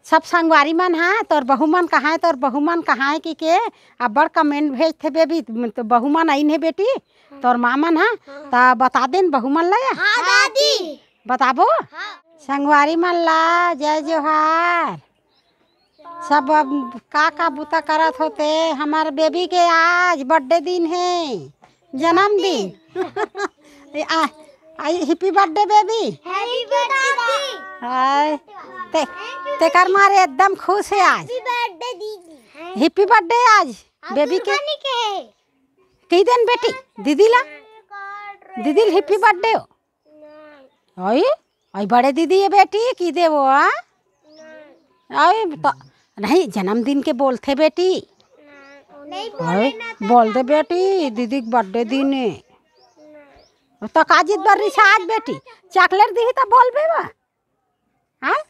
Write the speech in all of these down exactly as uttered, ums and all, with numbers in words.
सब संगवारी मन हा, तोर बहू मन कहाँ हे, तोर बहू मन कहाँ हे कि के अब्बड़ comment भेजथे बेबी, तो बहू मन आइन हे बेटी, तोर माँ मन हा, त बता देन बहू मन ला या। हाँ दादी। बताबो? हाँ। संगवारी मन ला जय जोहार। सब अब का का बुता करत होते, हमर बेबी के आज birthday दिन हे, जन्मदिन। ए, आ, आ, happy birthday baby। Happy birthday दादी। हाय, ते, तेकर मारे एकदम खुश हे आज। Happy birthday दीदी। Happy birthday आज बेबी के। के। कही देन बेटी, दीदी ला, दीदी ला happy birthday हो। आई, आई बड़े दीदी हे बेटी, की देबो, आ? आई तो, नहीं, जन्मदिन के बोलथे बेटी। नहीं आई, बोले ना तो बोल दे बेटी, दीदी के birthday दिन हे। तो का जिद बर रिसा आज बेटी, chocolate दीही त बोलबे बा। हाँ?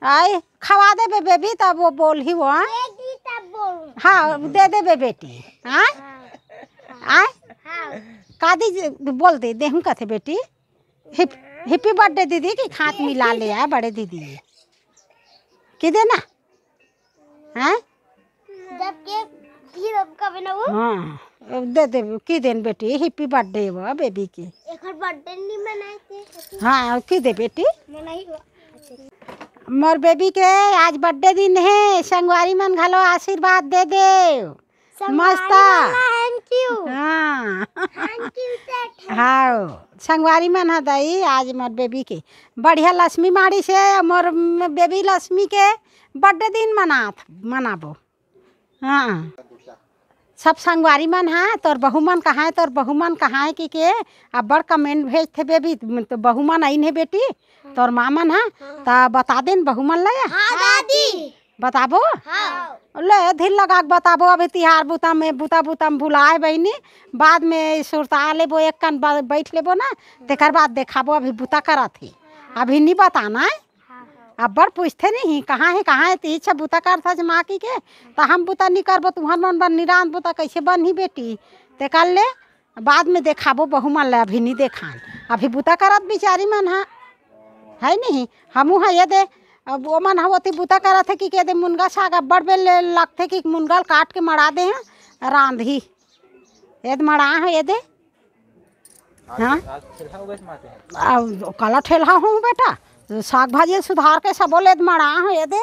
आई, खवा देबे बेबी, तब वो बोलही वो, हाँ? दे दी तब बोलूँ। हाँ, दे देबे बेटी। हाँ? हाँ। आई? हाँ। का दी, बोल दे, देहूँ कथे बेटी। Hap-, happy birthday दीदी के हाथ मिला ले आ बड़े दीदी। की देना? हैं? जब केक फिर अब कभी ना वो। हाँ, अब दे दे, की देन बेटी, happy birthday बा बेबी के। एकर birthday नहीं मनाए थे। हाँ, की दे बेटी। मनाई हुआ। मोर बेबी के आज birthday दिन हे, संगवारी मन घलो आशीर्वाद दे देव। संगवारी मस्त। मन ला thank you। हाँ। Thank you, सेठ। हाँ, संगवारी मन ह दाई, आज मोर बेबी के बढ़िया लक्ष्मी माड़ी से मोर बेबी लक्ष्मी के birthday दिन मनात, मनाबो। हाँ, सब संगवारी मन हा, तोर बहू मन कहाँ हे, तोर बहू मन कहाँ हे कि के अब्बड़ comment भेजथे बेबी, तो बहू मन आइन हे बेटी, तोर माँ मन हा, त बता देन बहू मन ला या। हाँ दादी। बताबो? हाँ। ले, धीर लगा के बताबो, अभी तिहार बुता में, बुता, बुता में भुलाए बहिनी, बाद में सुरता लेबो, एक कन बा-, बैठ लेबो ना, तेकर बाद देखाबो, अभी बुता करत हे, अभी नी बताना हे। हाँ, हाँ। अब्बड़ पूछथे नहीं, कहाँ हे, कहाँ हे, ते इच्छा बुता करथस माँ की के, त हम बुता नी करबो, तुहर मन बर नी रांधबो, त कइसे बनही बेटी, तेकर ले बाद में देखाबो बहू मन ला, अभी नी देखान, अभी बुता करत बिचारी मन हा, हे नहीं, हमू हा ये दे, अब वो मन हा ओती बुता करत हे कि के दे मुनगा साग अब्बड़ बेर ले लगथे कि मुनगा ल काट के मड़ा दे हा, रांधही, ये दे मड़ा हो ये दे, हाँ? आज ठेलहा हो गए माते हैं। अब काला ठेलहा हूँ बेटा, साग भाजी सुधार के सबो ले दे मड़ा हो ये दे,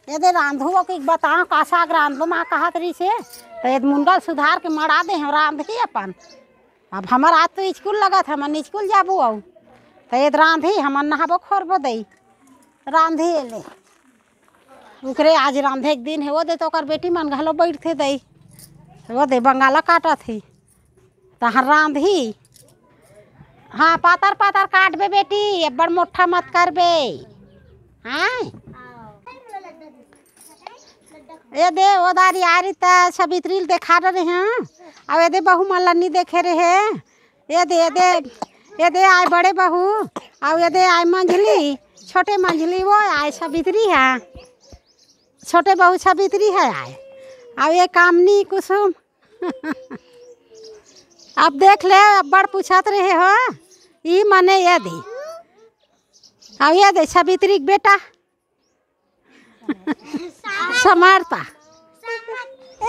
ये दे रांधू हो कि बताओ का साग रांधो माँ कहत रही से, तो ये दे मुनगा ल सुधार के मड़ा दे हम रांधही अपन। अब हमर आज तो स्कूल लगत, हमन स्कूल जाबो आऊ, तो ये दे रांधही, हमन नहाबो खोरबो दई, रांधही ये ले। ओकरे आज रांधे के दिन हे, वो दे तो ओकर बेटी मन घलो बैठथे दई, वो दे बंगाला काटत हे, तहन रांधही। हाँ, पातर पातर काटबे बेटी, अब्बड़ मोट्ठा मत करबे। हाँ? ये दे, ओ दारी आ रही त सवित्री ल देखा रहे हैं। अब ये दे बहू मन ला नी देखे रहे। ये दे, ये दे, ये दे आए बड़े बहू, अउ ये दे आए मंझली, छोटे मंझली वो आए सवित्री है, छोटे बहू सवित्री है आए। अब ये कामनी कुसुम, अब देख ले, अब्बड़ पूछत रहे हो, ई मने ये दे, अब ये दे सवित्री के बेटा, समर्था।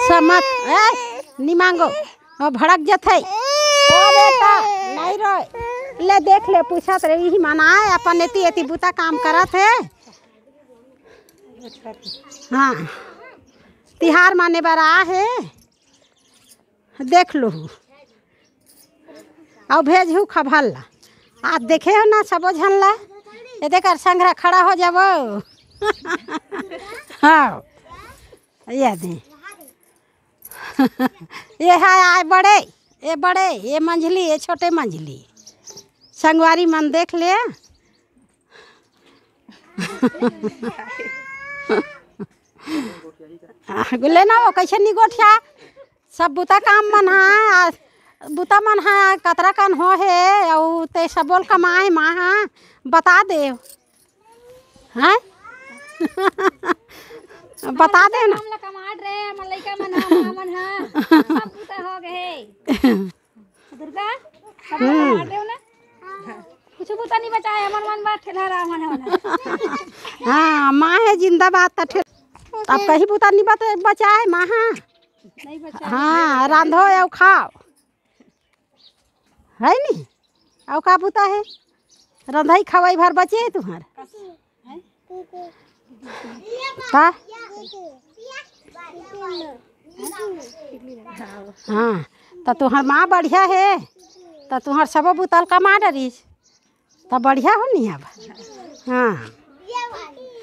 समत, ए, निमांगो। ओ भड़क जथे। ओ बेटा, नहीं रोए। ले देख ले, पूछत रहे, इही मनाए, अपन एती एती बुता काम करत हे। हाँ, तिहार माने बर आ हे। देख लूहू। अउ भेजहू खबर ला। आज देखे हो ना सबो झन ला। ये देख, अर संघरा खड़ा हो जाबो। हाँ। ये दे। ये है आए बड़े, ये बड़े, ये मंझली, ये छोटे मंझली। संगवारी मन देख ले। आ, लेना वो कैसे निगोठिया? सब बुता काम मन हा, आ, बुता मन हा, कतरा कन हो हे, अउ ते सबोल कमाए मा हा, बता दे। हैं? बता दे ना। हम ला कमाट रहे, हमर लइका मन हा, माँ मन हा, सब बुता हो गए। दुर्गा, सब ला हम्म। कमाट रहे हो ना? कुछ बुता नहीं बचाए, हमर मन बात ठेला रहा, मन, मन। हाँ, माँ हे जिंदाबाद, त ठेल-, अब कहीं बुता नहीं बत-, बचाए, माँ, हाँ। नहीं बचाए। हाँ, रांधो अउ खाओ। है नी? अउ का बुता हे? रंधई खवई भर बचे हे तुहर। का? हाँ, त तुहर माँ बढ़िया हे, त तुहर सबो बुता ल कमा डरिस, त बढ़िया हो नी अब। हाँ,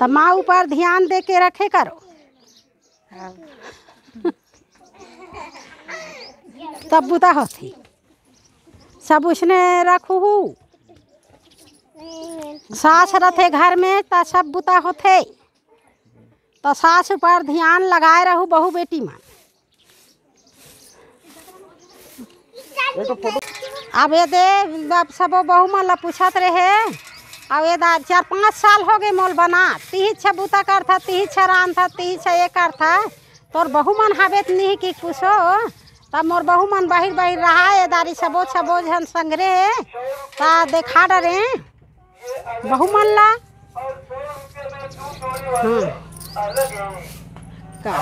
त माँ ऊपर ध्यान दे के रखे करो। तब बुता होथे। सब उसने रखू। सास रथे घर में, त सब बुता होथे। त सास ऊपर ध्यान लगाए रहू, बहू बेटी मन। अब ये दे, अब सबो बहू मन ला पूछत रहे, अब ये दा चार पाँच साल हो गए मोल बना, तिही छ बुता करथा, तिही छ रांधथा, तिही छ ये करथा, तोर बहू मन हावे त नहीं कि पूछो, तब मोर बहू मन बाहिर बाहिर रहा, ये दारी सबो सबो झन संगरे, ता देखा डरे। बहू मन ला। हाँ। का?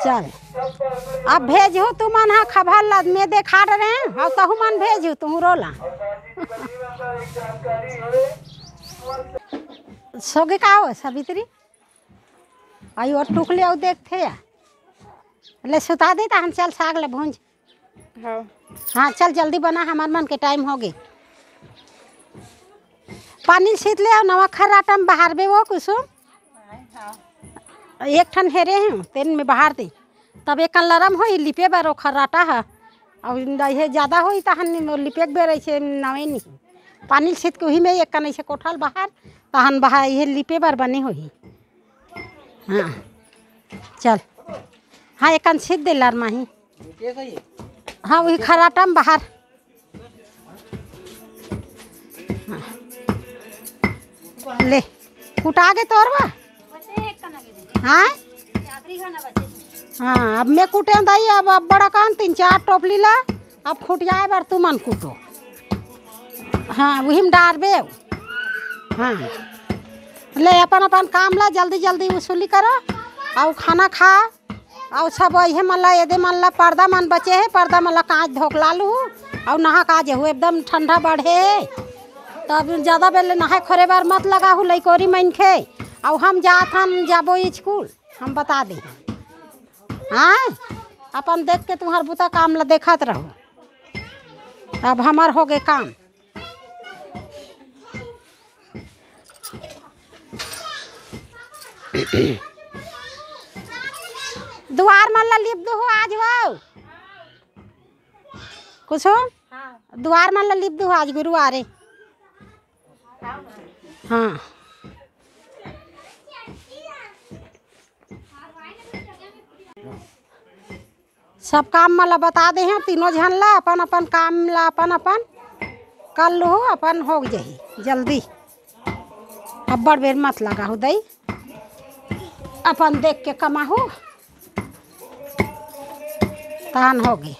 चल, अब भेजहू तुमन हा खबर ला, मैं देखा डरे हूँ, तहू मन भेजहू तुहरो ला। सोगे का हो सावित्री? आई और टुकली आऊ देखथे या। ले सुता दे, तहन चल साग ले भूंज। हाँ। हाँ, चल जल्दी बना, हमार मन के टाइम हो गए। पानी सीत ले आऊ, नवा खर्राटा में बहारबे वो कुसुम। एक ठन हेरे हूँ, तेन में बहार दे। तब एक लरम होई, लिपे बर ओ खर्राटा ह। अब ये ज्यादा होई, तहन लिपे के बेर ऐसे नवे नहीं। पानी सीत के उही में एक कन ऐसे कोठल बहार, तहन बहार ये लिपे बर बने होई। हाँ, चल। हाँ, एकन सीत दे लार माही। हाँ, वही खराटा में बाहर। हाँ। ले, कुटा गे तोर बा? हाँ? हाँ, अब मैं कुटे दाई, अब, अब बड़ा कान तीन चार टोपली ला, अब खुटियाए बर तुमन कुटो। हाँ, उही में डारबे। हाँ, ले अपन अपन काम ला जल्दी जल्दी वसूली करो, अउ खाना खा, अउ सब इहे मन ला, एदे मन ला पर्दा मन बचे हे, पर्दा मन ला कांच धोक लालू, अउ नहा का जेहू, एकदम ठंडा बढ़े, तब ज्यादा बेले नहाए खोरे बर मत लगाहू लइकोरी मनखे, अउ हम जात हन, जाबो स्कूल, हम बता दे। हाँ, अपन देख के तुम्हार बुता काम ला देखत रहू। अब हमार हो गए काम। दुआर मन ला लिप दुहू आज वो। कुछ हो? हाँ। दुआर मन ला लिप दुहू आज गुरुवार हे। हाँ। सब काम मन ला बता दे हन, तीनों झन ला अपन अपन काम ला अपन अपन कर लूहू, अपन हो जाही जल्दी। अब्बड़ बेर मत लगाहू दई, अपन देख के कमाहू, तहन होगे।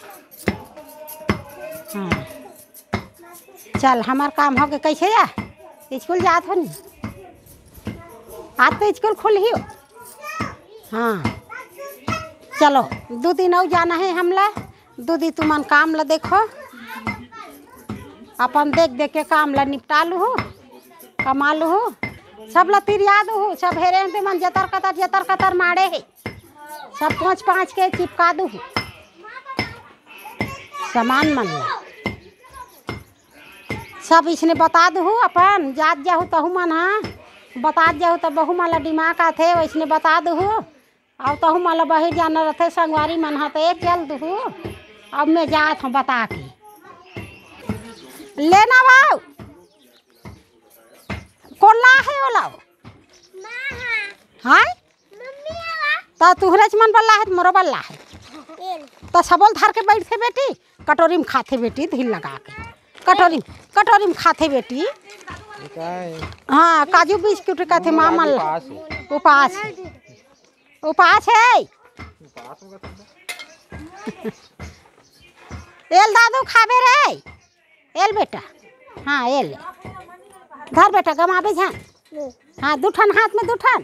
हाँ। चल, हमार काम हो गए। कैसे या? स्कूल जात हो नी? आज तो स्कूल खुलही हो। हाँ, चलो, दू दिन अउ जाना हे हमला। दू दिन तुमन काम ला देखो, अपन देख देख के काम ला निपटा लूहू, कमा लूहू। सब ला तिरिया दूहू, सब हेरे ते मन जतर कतर, जतर कतर माड़े हे। सब पोंछ पांछ के चिपका दूहू सामान मन ला। सब इसने बता दूहू, अपन जात जाहू तहू मन हा, बतात जाहू त बहू मन ला दिमाग आथे, वैसने बता दूहू। अउ तहू मन ला बहिर जाना रथे संगवारी मन हा, त एक चल दूहू। अब मैं जात हूँ बता के लेना बाऊ। कोन ला हे ओला? माँ हा। हाय? मम्मी आवा। त तुहरेच मन बल्ला हे, मोरो बल्ला हे। एल। त सबोल धर के बैठथे बेटी, कटोरी में खाथे बेटी, धीर लगा के। कटोरी, कटोरी में खाथे बेटी। ये का है? हाँ, काजू बिस्कुट खाथे माँ मन ला। उपास है। उपास है। उपास है। उपास होगा तब। एल दादू खाबे रे। एल बेटा, हाँ, ये ले। धर बेटा, गमाबे झन। हाँ, दू ठन हाथ में, दू ठन।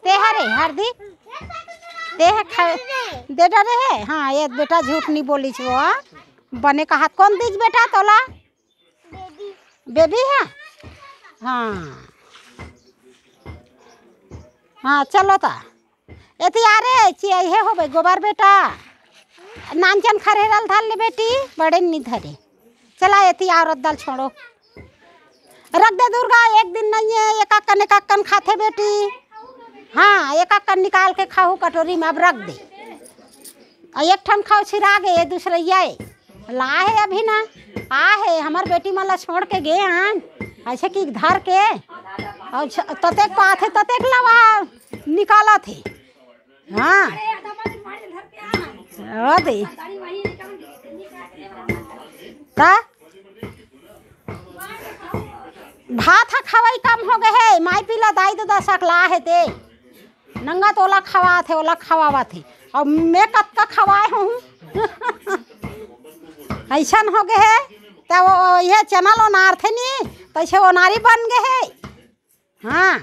ते हरे, हरदी। ते ह खा-, दे डरे हे। हाँ, ये बेटा झूठ नहीं बोली छो, हाँ। बने का हाथ कौन दीज बेटा तोला? बेबी है? हाँ। हाँ, चलो ता। एती आ रे, चिया हे होबे, गोबर बेटा। नानचन खरेरल धर ले बेटी, बड़े नी धरे। चला एती आ रद्दल छोड़ो। रख दे दुर्गा, एक दिन नहीं है, एक अक्कन, एक अक्कन खाथे बेटी। हाँ, एक अक्कन निकाल के खाहू कटोरी में, अब रख दे। आ एक ठन खाओ छिरा गे, ये दूसरे ये ला हे अभी ना, आ हे, हमर बेटी मन ला छोड़ के गे हन, ऐसे कि धर के, और छ-, ततेक पाथे, ततेक लवा निकालत हे। हाँ। ओ दे। ता? भात ह खवई कम हो गए हे, माई पीला दाई ददा सकला हे ते। नंगा तो ओला खवात हे, ओला खवावत हे। और मैं कतका खवाए हूँ। ऐसन हो गए हे, त वो ये चना ल ओनारथे नी, तैसे ओनारी बन गए हे। हाँ,